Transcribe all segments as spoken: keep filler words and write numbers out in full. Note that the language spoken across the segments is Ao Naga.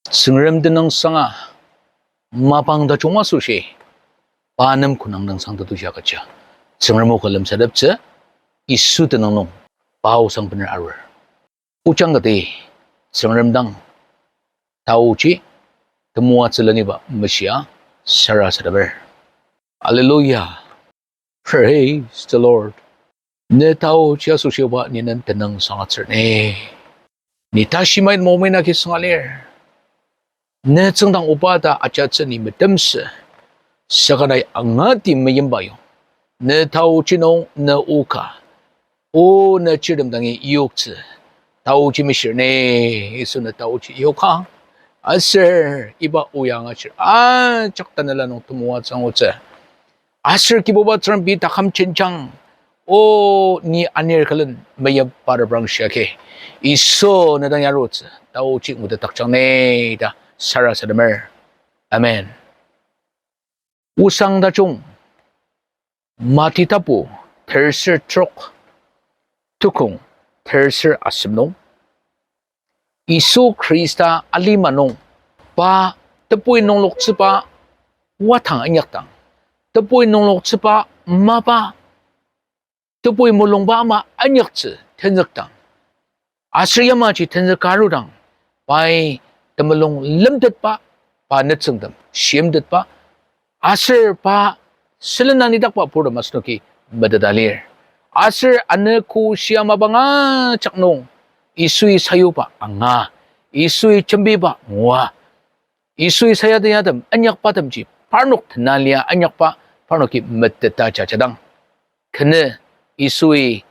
Tsüngrem tenüngsanga mapang tajung asoshi, pa nem konang nüngsang tetuji agüja, Tsüngrem o ka lemsateptsü, Yisu tenüng nung, pa osang bener arur. Ojang kati, Tsüngrem dang, taoji, temoatsü leniba meshia, sarasademer. Hallelujah. Praise the Lord. Ne taoji asoshi oba ni nem tenüngsang atsür ni. Ni tashi mait momina ki sünga lir. Ne tsüngdang oba ta ajatsü ni metemsü. Saka nai angati meyimba yong, ne taoji nung ne o ka, o ne chirtem dangi yoktsü, taoji meshir ni, Yisu ne taoji yoka. Aser iba o ya angashir ajak tanela nung temoatsü angutsü. Aser Kibuba Tsüngrem pei taküm jenjang, o ni anir külen meyipa reprangshia agi, Yisu ne dang ya arutsü taoji ngutetdakjang ni ta sarasademer. Amen. Osang tajung, Mati tapu terser trok, tukong terser asem nung, Yisu Khrista alima nung, pa tebui nungloktsüba wadang inyakdang, tebui nungloktsüba mapa, tebui mulungba ama inyaktsü tenzükdang, aser yamaji tenzüka arudang, pai temulung lemtetba, pa nütsüngtem shimtetba, aser pa sülen anidakba purtem asenoki meteta lir. Aser anogo shia mapang ajak nung, Yisui sayuba anga, Yisui jembiba ngua, Yisui sayateyatem inyakbatemji parnok tena lia inyakba parnoki meteta jajadang, kenü Yisui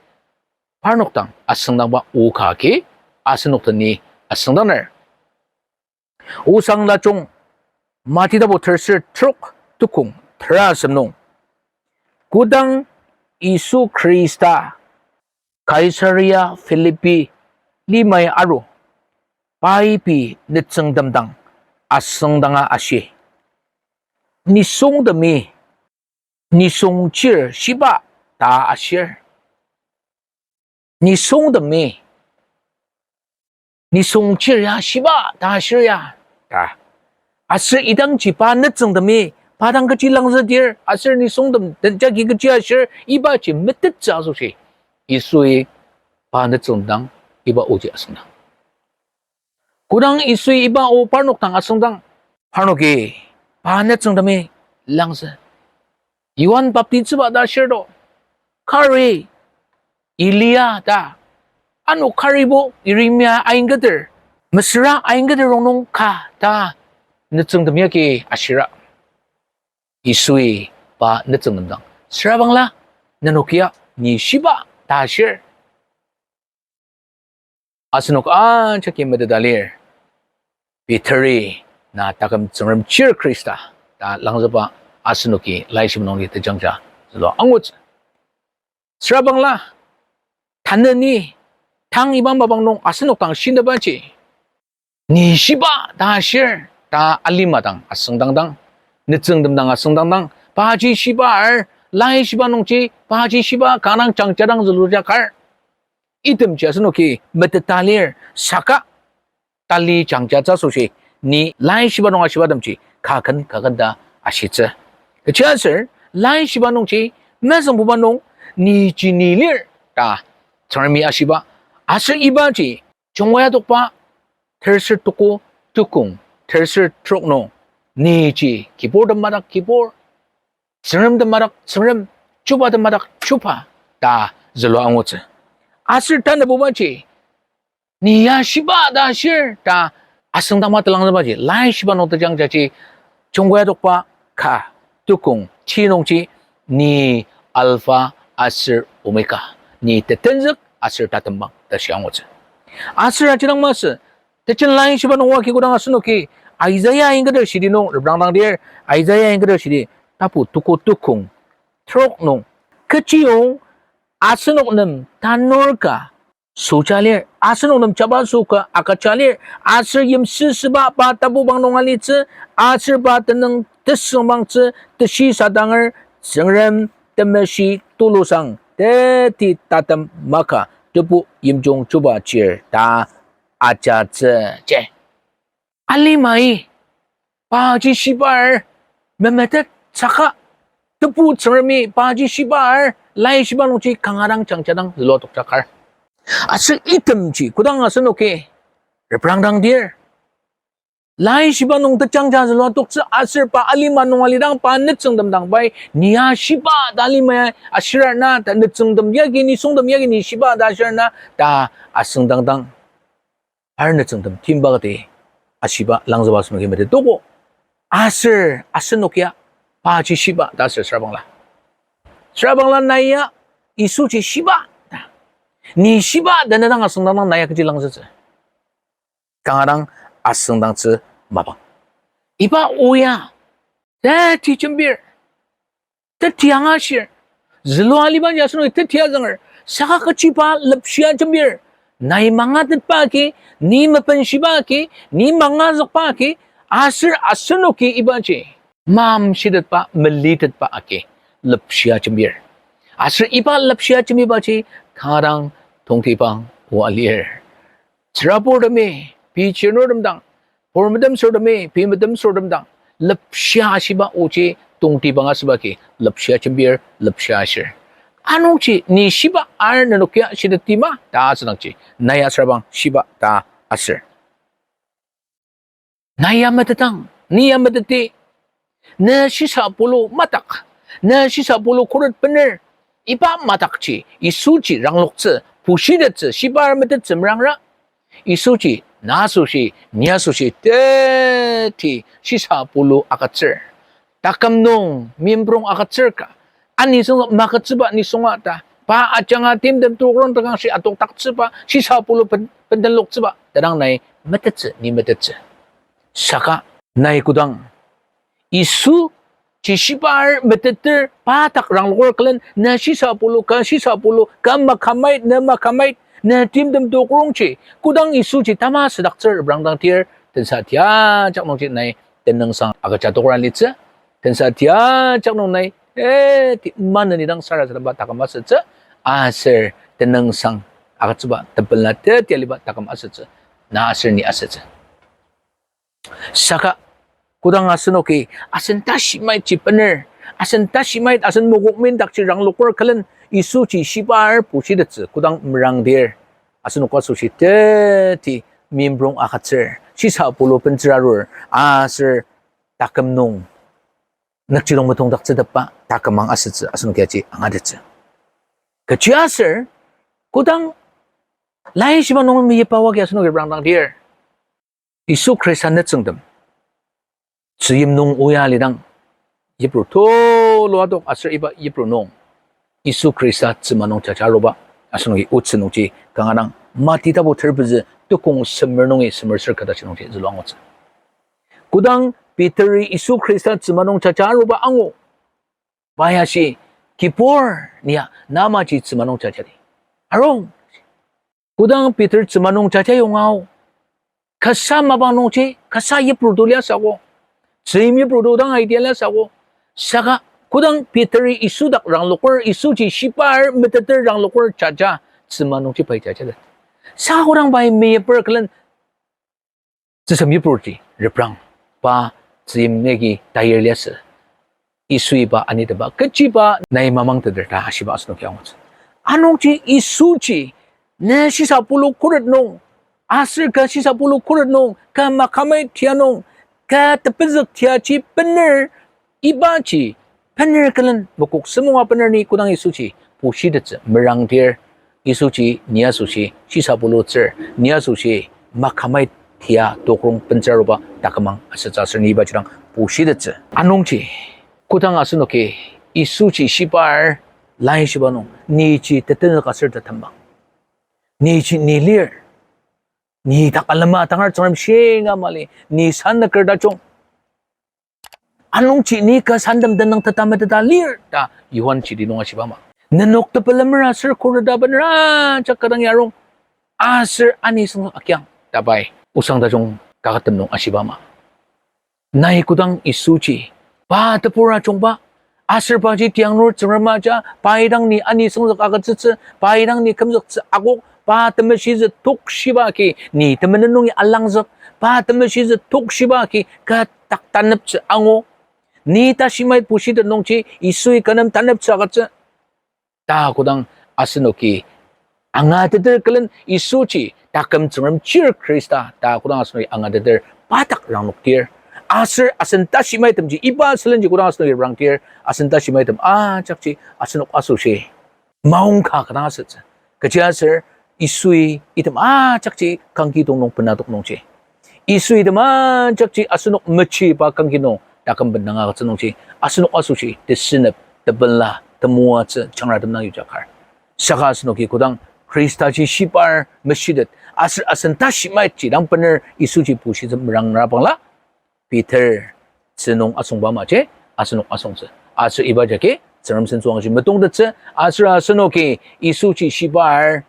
parnok dang asüngdangba o ka agi asenok deni asüngdanger. Osang tajung, Mati tapu terser trok, tukong tera asem nung, kodang Yisu Khrista Kaisaria Philippi limai aru, pai pei nütsüngtem dang asüngdanga ashi, nisungtemi nisung chir shiba ta ashir. Nisungtemi nisung chir ya shiba ta ashir ya ta. Aser idangji pa nütsüngtemi pa dang kechi langzüdir aser nisungtem den jagi kechi ashir ibaji metettsü asoshi, Yisui pa nütsüngtem dang iba oji asüngdang. Kodang Yisui iba o parnok dang asüngdang, parnoki pa nütsüngtemi langzü, Johan baptitsüba ta shir to, kari Elia ta, ano karibo Yeremia ainketer, mesüra ainketer rongnung ka ta nütsüngtem yagi ashira, Yisui pa nütsüngtem dang, sürabangla, nenokia ni shiba ta ashir. Asenok ajaki meteta lir, Peteri na taküm Tsüngrem chir Khrista ta langzüba asenoki laishiba nungji tejangja zülua angutsü. Sürabangla, tanü ni, tang iba mapang nung asenok dang shinübaji, ni shiba ta ashir ta alima dang asüngdangdang, nütsüngtem dang asüngdangdang, paji shiba ar, laishiba nungji paji shiba kanga jangja dang züluja kar, itemji asenoki meteta lir, saka tali jangjatsü asoshi, ni laishiba nung ashibatemji kaken kaken ta ashitsü. Kechiaser, laishiba nungji mezüngbuba nung ni ji ni lir ta Tsüngremi ashiba, aser ibaji Jungwa Adokba terser tuko tukong terser trok nung, ni ji kiburtem madak kibur, tsüngremtem madak tsüngrem, chubatem madak chuba ta zülua angutsü. Aser tanabubaji, ni ya shiba ta ashir ta asüngdangma telangzübaji, laishiba nung tejangjaji, Jungwa Adokba ka tukong ti nungji, ni Alpha aser Omega, ni tetenzük aser tatembang ta shi angutsü. Aser aji dang masü, tejen laishiba nung oa ki kodang asenoki Isaiah ingketer shidi nung reprangdangdir, Isaiah ingketer shidi tapu tuko tukong trok nung, kechiyong asenok nem tanur ka soja lir, asenok nem jabaso ka agüja lir, aser yimsüsüba pa tapubang nung alitsü, aser pa tenüng tesüngbangtsü, teshisadanger, Tsüngrem Temeshi Tulusang, teti tatem maka, tebu yimjung chuba chir ta ajatsüji. Alimai, paji shibar, memetet saka, tebu Tsüngremi paji shibar, laishiba nungji kanga dang jangjadang zülua tokjakar. Aser itemji kodang asenoki reprangdang dir, laishiba nung tejangja zülua toktsü aser pa alima nung alidang pa nütsüngtem dang pai, ni ya shiba ta alima ashir na ta nütsüngtem yagi, nisungtem yagi ni shiba ta ashir na ta asüngdangdang. Ar nütsüngtem timba kati ashiba langzüba asenoki metetogo. Aser asenok ya paji shiba ta aser sürabangla. Sürabangla nai ya Yisuji shiba ta. Ni shiba ta ne dang asüngdangdang nai ya kechi langzütsü. Kanga dang asüngdangtsü mapang. Iba o ya, teti jembir, teti angashir, zülua aliba ya asenoki teti azünger, saka kechiba lepshia jembir, nai mangatetba agi, ni mepenshiba agi, ni mangazükba agi, aser asenoki ibaji mamshitetba, melitetba agi, lepshia jembir. Aser iba lepshia jembibaji kanga dang tongtibang oa lir. Tsüraburtemi pei chirnurtem dang, pur metemsürtemi pei metemsürtem dang, lepshia ashiba oji tongtibang asüba agi lepshia jembir, lepshia ashir. Anungji ni shiba ar nenok ya shitettsü ma ta asüdangji, nai ya sürabang shiba ta aser. Nai ya metetang, ni ya meteti, ne shisa pulu madak, ne shisa pulu khuret bener, iba madakji Yisuji rangloktsü, pushitettsü, shibar metettsü merangra. Yisuji na asoshi, ni asoshi, teti shisa pulu agütsür. Taküm nung mimprong agütsür ka, anisüng magütsüba nisunga ta, pa ajanga timtem tukrong takangshi atokdaktsüba, shisa pulu ben-, bendenloktsüba ta dang nai metettsü, ni metettsü. Saka nai kodang Yisuji shibar meteter pa dak rangloker külen, ne shisa pulu, ka shisa pulu, ka makamait, ne makamait, ne timtem tukrongji, kodang Yisuji tama südaktsür reprangdang tir, tensa tiajak nungji nai tenüngsang agüja tokra litsü, tensa tiajak nung nai, eh, ti maneni dang sarasademba taküm asütsü, aser tenüngsang agütsüba tepela teti aliba taküm asütsü, na aser ni asütsü. Saka kodang asenoki asen tashimaitji bener, asen tashimait asen mokokmin dakji rangloker külen Yisuji shibar pushitettsü kodang merangdir, asenok asoshi teti mimprong agütsür, shisa pulu bentsür arur, aser taküm nung nükjidong metongdaktsütepba takümang asütsü asenoki aji angatettsü. Kechiaser kodang laishiba nung meyipa wagi asenoki reprangdang lir, Yisu Khrista nütsüngtem tzüyim nung oya lidang, yipru tulu adok aser iba yipru nung Yisu Khrista tzüma nung jaja aruba asenoki otsü nungji kanga dang Mati tapu terpezü tukong semer nungi semer ser ka tashi nungji zülua angutsü. Kodang Peteri Yisu Khrista tzüma nung jaja aruba angu, pa ya shi, Kibur, nia namaji tzüma nung jajadi? Arung. Kodang Peter tzüma nung jaja yonga ao, kasa mapang nungji kasa yipru to liasü akok, tzüyim yipru to dang aidi liasü akok. Saka kodang Peteri Yisu dak rangloker, Yisuji shibar meteter rangloker jaja tzüma nungji pai jajatet. Saka kodang pai meyiper külen tzüsem yipruji reprang, pa tzüyim nungi tayir liasü, Yisui pa anitetba kechiba nai mamangteter ta ashiba asenoki angutsü. Anungji Yisuji ne shisa pulu khuret nung, aser ka shisa pulu khuret nung ka makamai tia nung, ka tepezük tiaji bener, ibaji bener külen mokok semonga bener ni kodang Yisuji pushitettsü merangdir, Yisuji ni asoshi shisa pulutsür, ni asoshi makamai tia tokrong bentsür aruba takümang asütsü aser ni ibaji dang pushitettsü. Anungji kodang asenoki Yisuji shibar laishiba nung niji tetenzük aser tetembang, niji ni lir, ni dak alema tangar Tsüngrem shinga mali, ni sannüker tajung, anungji ni ka santem tenüng teta meteta lir ta Johan shidi nung ashiba ama, nenok tepelemer aser khuret bener ajak kadang yarung, aser anisüng agiang ta pai osang tajung kakatem nung ashiba ama. Nai kodang Yisuji pa tebur ajungba, aser paji tiangnur Tsüngrem aja, pai dang ni anisüngzük agütsütsü, pai dang ni kümzüktsü akok, pa temeshizü tokshiba agi ni temenen nungi alangzük, Pa temeshitsü tokshiba agi kü dak taneptsü angu. Ni tashimait pushitet nungji Yisui kü nem taneptsü agütsü. Ta kodang asenoki angateter külen Yisuji taküm Tsüngrem chir Khrista ta kodang asenoki angateter pa dak rangnokdir. Aser asen tashimaitemji iba sülenji kodang asenoki rangdir, asen tashimaitem ajakji asenok asoshi maongka kanga asütsü. Kechiaser Yisui item ajakji kangkidong nung benadok nungji, Yisui item ajakji asenok mechiba kangki nung taküm bendanga agütsü nungji, asenok asoshi tesünep, tepela, temoatsü jangratem dang yujakar. Saka asenoki kodang Khristaji shibar meshitet, aser asen tashimaitji dang bener Yisuji bushitsü merangra bangla, Peter tzü nung asongba amaji asenok asongtsü. Aser iba jagi Tsüngrem sentsüwangji metongtettsü, aser asenoki Yisuji shibar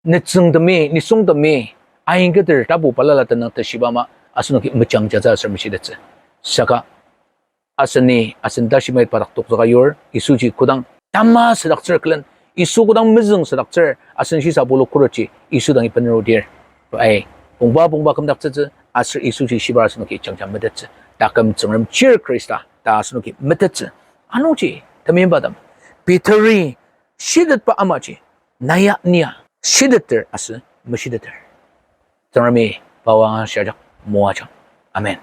nütsüngtemi, nisungtemi, ainketer tapu balala tenüng teshiba ama asenoki mejangjatsü aser meshitettsü. Saka aseni asen tashimait pa dak tokzüka yur, Yisuji kodang tama südaktsür külen, Yisu kodang mezüng südaktsür, asen shisa bulu khuretji Yisu dangi bener odir. Ai, pongba pongba kümdaktsütsü, aser Yisuji shibar asenoki jangja metettsü. Taküm Tsüngrem chir Khrista ta asenoki metettsü. Anungji, temeimbatem, Peteri shitetba amaji, naya nia shiteter aser meshiteter, Tsüngremi pa o angashia ajak moajang. Amen.